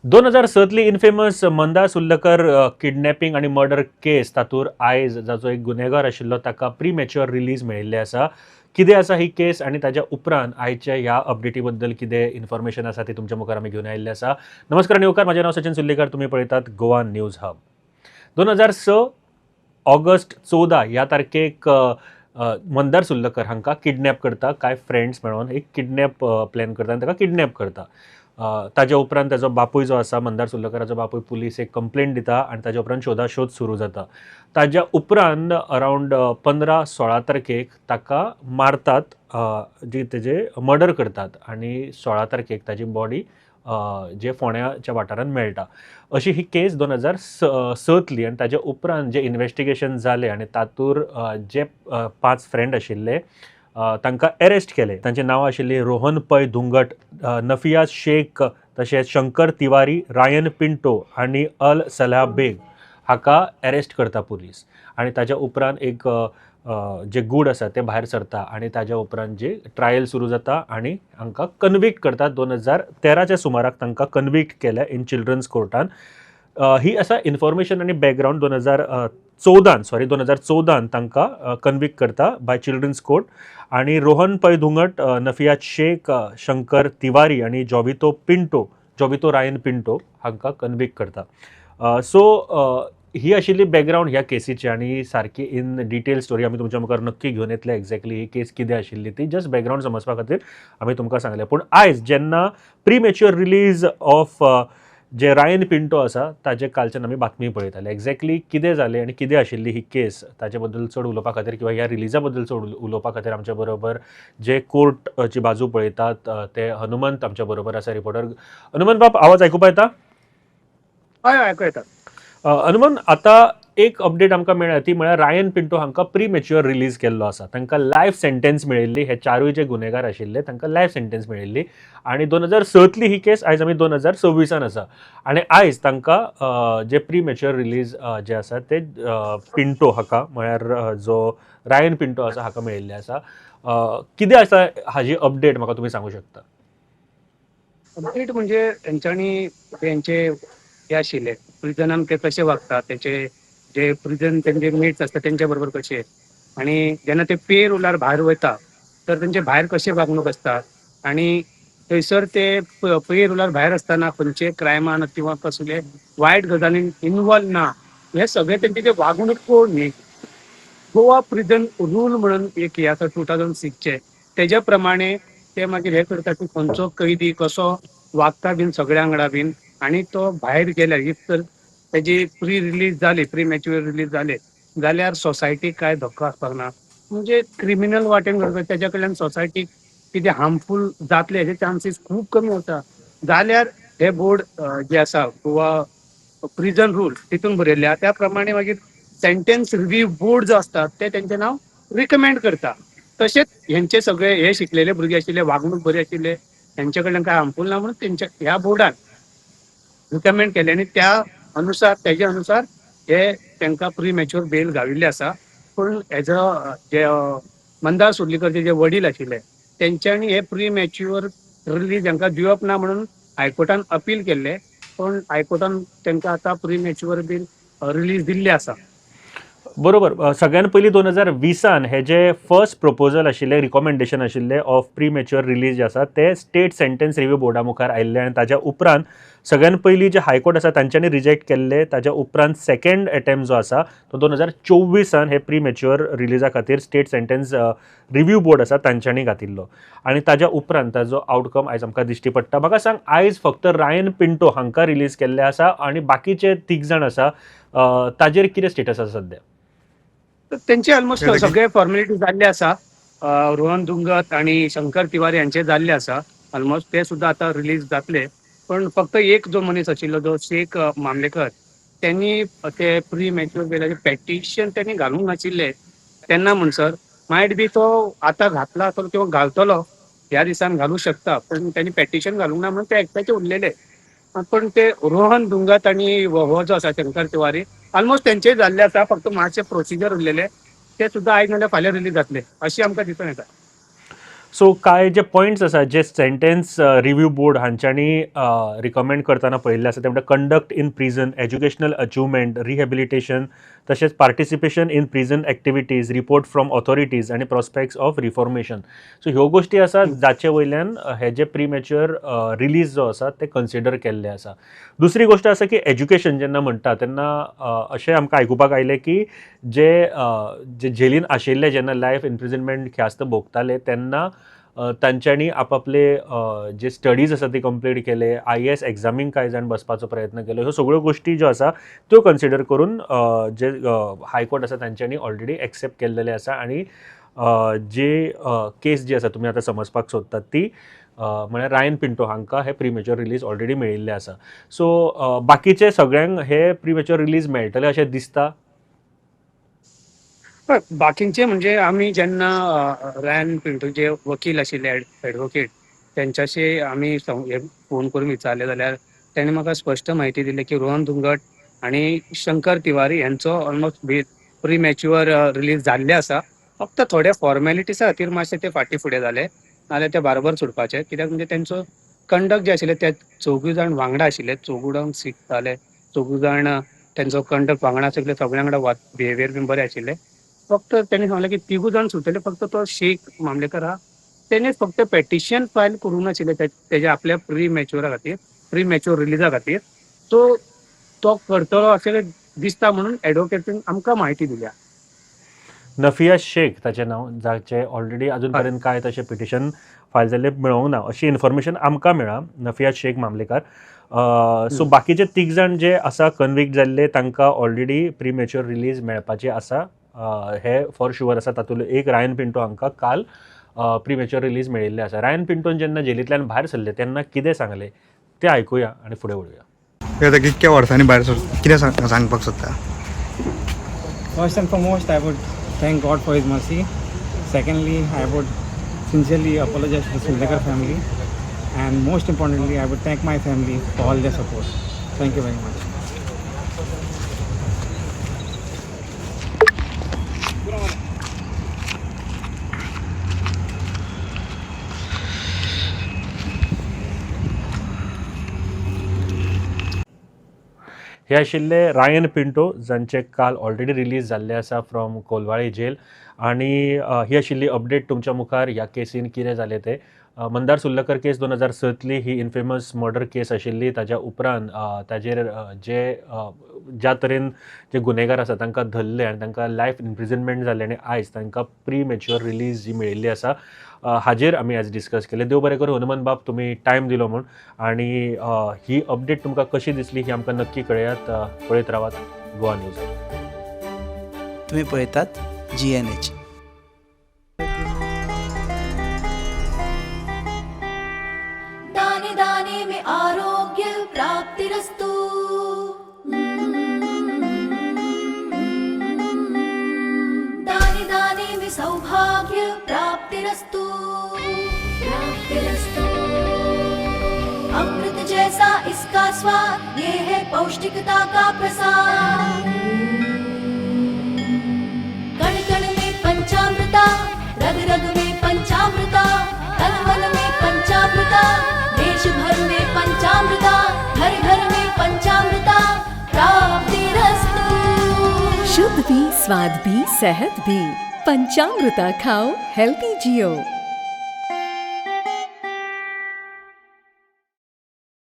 2006तली infamous Mandar Surlakar kidnapping आनी murder केस, तातूंत आयज जाचो एक गुन्हेगार आशिल्लो ताका प्री मॅच्युअर रिलीज मेळिल्लें आसा. कितें आसा ही केस आनी ताच्या उपरांत आयच्या ह्या अपडेटी बद्दल कितें इन्फॉर्मेशन आसा ती तुमच्या मुखार आमी घेवन आयिल्ले आसा. नमस्कार आनी उपकार. म्हजें नांव सचिन सुर्लेकर, तुमी पळयतात गोवा न्यूज हब. 2006 ऑगस्ट 14 ह्या तारखेक मंदार सुर्लकर हांकां किडनॅप करता. कांय फ्रेंड्स मेळोन एक किडनॅप प्लॅन करता आनी ताका किडनॅप करता. ताज्या उपरांत ताजो बापूय जो आसा, मंदार सुर्लकराचो बापूय, पुलिसेक कंप्लेन दिता आनी ताज्या उपरांत शोधाशोध सुरू जाता. ताज्या उपरांत अरावंड 15-16 तारखेक ताका मारतात, जी तेजे मर्डर करतात आनी 16 तारखेक ताजी बॉडी जे फोंड्याच्या वाठारांत मेळटा. अशी ही केस 2006तली आनी ताज्या उपरांत जे इन्वेस्टिगेशन जालें आनी तातूंत जे पांच फ्रेंड आशिल्ले तांकां एरेस्ट केले. तांची नांवां आशिल्लीं रोहन पै धुंगट, नफियाज शेख, तशेंच शंकर तिवारी, रायन पिंटो आनी अल सलाह बेग हाका एरेस्ट करता पुलीस. आनी ताज्या उपरांत एक जे गूड आसा ते भायर सरता आनी ताज्या उपरांत जे ट्रायल सुरू जाता आनी हांकां कन्विक्ट करतात. 2013च्या सुमाराक तांकां कन्विक्ट केले इन चिल्ड्रन्स कोर्टान. ही आसा इन्फॉर्मेशन आनी बॅकग्रावंड. 2014न, सॉरी, 2014न तांकां कन्विक्ट करता बाय चिल्ड्रन्स कोर्ट आनी रोहन पै धुंगट, नफियाज शेख, शंकर तिवारी आनी जॉवितो पिंटो, जॉवितो रायन पिंटो हांकां कन्विक्ट करता. सो ही आशिल्ली बॅकग्रावंड ह्या केसीची आनी सारकी इन डिटेल स्टोरी आमी तुमच्या मुखार नक्की घेवन येतले, एक्झॅक्टली ही केस कितें आशिल्ली ती. जस्ट बॅकग्रावंड समजपा खातीर आमी तुमकां सांगलें. पूण आयज जेन्ना pre mature release of J Ryan Pinto आसा ताजे कालच्यान आमी बातमी पळयताले. एक्झॅक्टली कितें जालें आनी कितें आशिल्ली ही केस ताचे बद्दल चड उलोवपा खातीर किंवा ह्या रिलिजा बद्दल चड उलोवपा खातीर आमच्या बरोबर जे कोर्टची बाजू पळयतात ते हनुमंत आमच्या बरोबर आसा, रिपोर्टर. हनुमंत बाब, आवाज आयकुपा येता? हय हय, आयकू येता. हनुमान, आतां एक अपडेट आमकां मेळ्ळ्या ती म्हळ्यार रायन पिंटो हांकां प्री मॅच्युअर रिलीज केल्लो आसा. तांकां लायफ सेंटेन्स मेळिल्ली. हे चारूय जे गुन्हेगार आशिल्ले तांकां लायफ सेंटेन्स मेळिल्ली आनी 2006तली ही केस, आयज आमी 2026an आसा आनी आयज तांकां जे प्री मॅच्युअर रिलीज जे आसा ते पिंटो हाका, म्हळ्यार जो रायन पिंटो आसा हाका मेळिल्ले आसा. कितें आसा हाजी अपडेट, म्हाका तुमी सांगू शकता? अपडेट म्हणजे तेंच्यांनी तेंचे हे आशिल्ले प्रिजनान ते कशे वागतात, तेंचे जे प्रिजन तेंचे मेट्स आसता तेंच्या बरोबर कशे आनी जेन्ना ते पे रोलार भायर वयता तर तेंचे भायर कशे वागणूक आसता आनी थंयसर ते पे रोलार भायर आसतना खंयचे क्रायमान किंवा कसले वायट गजालीन इनवॉल्व ना, हे सगळे तेंचे जे वागणूक कोड न्ही, गोवा प्रिजन रूल म्हणून एक हे आसा 2006चे, तेज्या प्रमाणे ते मागीर हे करता की खंयचो कैदी कसो वागता बीन सगळ्या वांगडा बीन आनी तो भायर गेल्यार, if तर तेजी प्री रिलीज जाली, प्री मॅच्युअर रिलीज जाले जाल्यार सोसायटीक काय धक्को आसपाक ना. म्हणजे क्रिमिनल वाटेन करता तेज्या कडल्यान सोसायटीक कितें हार्मफूल जातले हेजे चान्सीस खूब कमी आसा. जाल्यार हे बोर्ड जे आसा गोवा प्रिजन रूल तितून बरयल्ले आहा, त्या प्रमाणे मागीर सेंटेन्स रिव्यू बोर्ड जो आसता ते तेंचें नांव रिकमेंड करता. तशेंच हेंचे सगळे हे शिकलेले भुरगे आशिल्ले, वागणूक बरी आशिल्ले, हेंचे कडल्यान काय हार्मफूल ना म्हणून तेंच्या ह्या बोर्डान रिकमेंड केले आनी त्या अनुसार तेजे अनुसार हे तांकां प्री मॅच्युअर बेल गाविल्ले आसा. पूण एज अ जे मंदार सुर्लीकरचे जे वडील आशिल्ले तेंच्यांनी हे प्री मॅच्युअर रिलीज हांकां दिवप ना म्हणून हायकोर्टान अपील केल्ले, पूण हायकोर्टान तांकां आतां प्री मॅच्युअर बील रिलीज दिल्ले आसा. बरोबर. सगळ्यात पयलीं 2020an हे जे फर्स्ट प्रपोजल आशिल्ले, रिकॉमेंडेशन आशिल्ले ऑफ प्री मॅच्युअर रिलीज जे आसा ते स्टेट सेंटेन्स रिव्यू बोर्डा मुखार आयिल्ले आनी ताज्या उपरांत सगळ्यात पयलीं जे हायकोर्ट आसा तांच्यांनी रिजेक्ट केल्ले. ताज्या उपरांत सेकंड एटेम्प्ट जो आसा तो 2024an हे प्री मॅच्युअर रिलिजा खातीर स्टेट सेंटेन्स रिव्यू बोर्ड आसा तांच्यांनी घातिल्लो आनी ताज्या उपरांत ताजो आवटकम आयज आमकां दिश्टी पडटा. म्हाका सांग, आयज फक्त रायन पिंटो हांकां रिलीज केल्ले आसा आनी बाकीचे तीग जाण आसा ताजेर कितें स्टेटस आसा सद्या? तर तेंचे ऑलमोस्ट सगळे फॉर्मेलिटी जाल्ले आसा. रोहन दुंगत आणि शंकर तिवारी यांचे जाल्ले आसा ऑलमोस्ट, ते सुद्धा आता रिलीज जातले. पण फक्त एक जो मनीस आशिल्लो जो शेख मामलेकर, त्यांनी ते प्री मॅच्युअर बेलाचे पेटिशन त्यांनी घालूंक नाशिल्ले तेन्ना म्हणसर. मायट बी तो आता घातला आसतलो किंवा घालतलो ह्या दिसान घालू शकता, पण त्यांनी पेटिशन घालूंक ना म्हणून ते एकट्याचे उरलेले. पण ते रोहन दुंगत आणि हो जो आसा शंकर तिवारी, ऑलमोस्ट तेंचे जाल्ले आसा, फक्त मातशे प्रोसिजर उरलेले, ते सुद्धा आयज नाल्यार फाल्यां रिलीज जातले अशी आमकां दिसून येता. सो कांय जे पॉयंट्स आसा जे सेंटेन्स रिव्यू बोर्ड हांच्यांनी रिकमेंड करतना पळयल्ले आसा ते म्हणटा conduct in prison, educational achievement, rehabilitation, तशेंच participation in prison activities, report from authorities आनी प्रॉस्पेक्ट्स ऑफ रिफॉर्मेशन. सो ह्यो गोश्टी आसा जाचे वयल्यान हे जे प्रीमॅच्युअर रिलीज जो आसा ते कन्सिडर केल्ले आसा. दुसरी गोश्ट आसा की एज्युकेशन जेन्ना म्हणटा तेन्ना अशें आमकां आयकुपाक आयलें की जे जे जेलीन आशिल्ले जेन्ना लायफ इम्प्रिजनमेंट ख्यास्त भोगताले तेन्ना तांच्यांनी आपापले जे स्टडीज आसा ती कंप्लीट केले, IAS एग्जामींक कांय जाण बसपाचो प्रयत्न केलो. ह्यो सगळ्यो गोश्टी ज्यो आसा त्यो कन्सिडर करून जे हायकोर्ट आसा तांच्यांनी ऑलरेडी एक्सेप्ट केल्लेले आसा आनी जे केस जी आसा तुमी आतां समजपाक सोदतात ती म्हळ्यार रायन पिंटो हांकां हे प्रीमॅच्युअर रिलीज ऑलरेडी मेळिल्ले आसा. सो बाकीचे सगळ्यांक हे प्रीमॅच्युअर रिलीज मेळटले अशें दिसता? हय, बाकींचे म्हणजे आमी जेन्ना रायन पिंटो जे वकील आशिल्ले एडवोकेट तेंच्याशी आमी फोन करून विचारले जाल्यार तेणी म्हाका स्पश्ट म्हायती दिली की रोहन धुंगट आनी शंकर तिवारी यांचो ऑलमोस्ट प्रीमॅच्युअर रिलीज जाल्ले आसा. फक्त थोड्या फॉर्मेलिटीसा खातीर मातशे ते फाटीं फुडें जाले, नाजाल्यार ते बारोबर सुटपाचे. कित्याक म्हणजे तेंचो कंडक्ट जे आशिल्ले ते चौगूय जाण वांगडा आशिल्ले, चौगूय जाण शिकताले, चौगूय जाण तेंचो कंडक्ट वांगडा आशिल्ले, सगळ्या वांगडा बिहेवियर बीन बरें आशिल्लें. फक्त तेणी सांगलें की तिगूय जाण सुटले, फक्त तो शेख मामलेकर आहा तेणेच फक्त पेटिशन फायल करूंक नाशिल्लें तेज्या आपल्या प्रीमॅच्युअरा खातीर, प्रीमॅच्युअर रिलिजा खातीर. सो तो करतलो अशें दिसता म्हणून एडवोकेटीन आमकां म्हायती दिल्या. नफिया शेख ताचें नांव, जाचें ऑलरेडी अजून पर्यंत कांय तशें पिटिशन फायल जाल्लें मेळोंक ना अशी इन्फॉर्मेशन आमकां मेळ्ळा. नफिया शेख मामलेकार. सो बाकीचे तीग जाण जे आसा कन्विक्ट जाल्ले तांकां ऑलरेडी प्रीमॅच्युअर रिलीज मेळपाची आसा, हे फॉर शुअर आसा. तातूंतलो एक रायन पिंटो हांकां काल प्रीमॅच्युअर रिलीज मेळिल्लें आसा. रायन पिंटोन जेन्ना जेलींतल्यान भायर सरले तेन्ना कितें सांगलें तें आयकुया आनी फुडें वळुया. आतां कितक्या वर्सांनी भायर सर कितें सांगपाक सोदता? First and foremost, I would thank God for His mercy. Secondly, I would sincerely apologize to the Surlekar family. And most importantly, I would thank my family for all their support. Thank you very much. हे आशिल्ले Ryan Pinto जांचे काल already release जाल्ले आसा from Colvale gel. आनी ही आशिल्ली update तुमच्या मुखार ह्या केसीन कितें जालें तें. मंदार सुर्लकर केस 2006 ही इनफेमस मर्डर केस आशिल्ली. ताज्या उपरांत ताजेर जे ज्या तरेन जे गुन्हेगार आसा तांकां धरले आनी तांकां लायफ इम्प्रिजनमेंट जालें आनी आयज तांकां प्रीमॅच्युअर रिलीज जी मेळिल्ली आसा हाजेर आमी आयज डिस्कस केलें. देव बरें करूं हनुमान बाब, तुमी टायम दिलो म्हूण आनी ही अपडेट तुमकां कशी दिसली ही आमकां नक्की कळयात. पळयत रावात गोवा न्यूज. तुमी पळयतात GNH. दाने दाने में आरोग्य प्राप्तिरस्तु. दाने दाने में सौभाग्य प्राप्तिरस्तु. प्राप्तिरस्तु. अमृत जैसा इसका स्वाद, ये है पौष्टिकता का प्रसाद. कण कण में पंचामृता, रग रग में पंचामृता, तन मन में पंचामृता, देश भर में पंचामृता, घर घर में पंचामृता प्राप्तिरस्तु. शुद्ध भी, स्वाद भी, सेहत भी. पंचामृता खाओ, हेल्दी जियो.